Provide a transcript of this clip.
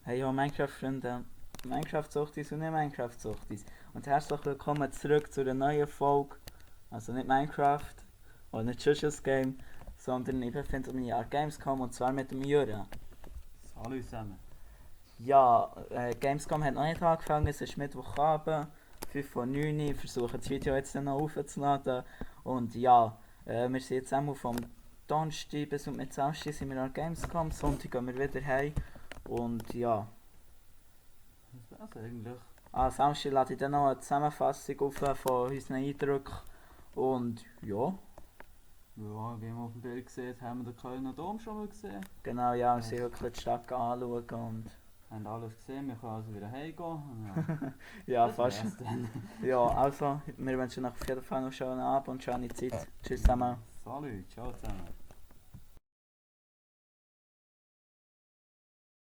Hey ja, Minecraft-Freunde, Minecraft-Suchtis und nicht Minecraft-Suchtis. Und herzlich willkommen zurück zu einer neuen Folge. Also nicht Minecraft oder nicht Just Game, sondern ich befinde mich an Gamescom und zwar mit dem Jura. Hallo zusammen. Ja, Gamescom hat noch nicht angefangen, es ist Mittwochabend, 5 vor 9 Uhr. Ich versuche das Video jetzt dann noch aufzuladen. Und ja, wir sind jetzt einmal vom Donnerstag bis und mit Samstag sind wir an Gamescom, Sonntag gehen wir wieder heim. Und ja. Was war's eigentlich? Samstag lade ich dann noch eine Zusammenfassung auf von unseren Eindrücken. Und ja, Ja, wie man auf dem Bild sieht, haben wir den Kölner Dom schon mal gesehen. genau, ja, wir sind wirklich die Stadt anschauen und Haben alles gesehen, wir können also wieder heimgehen. ja, Das fast. wär's dann. Ja, also, wir wünschen euch auf jeden Fall noch einen schönen Abend und schöne Zeit. Tschüss zusammen. Salut, ciao zusammen.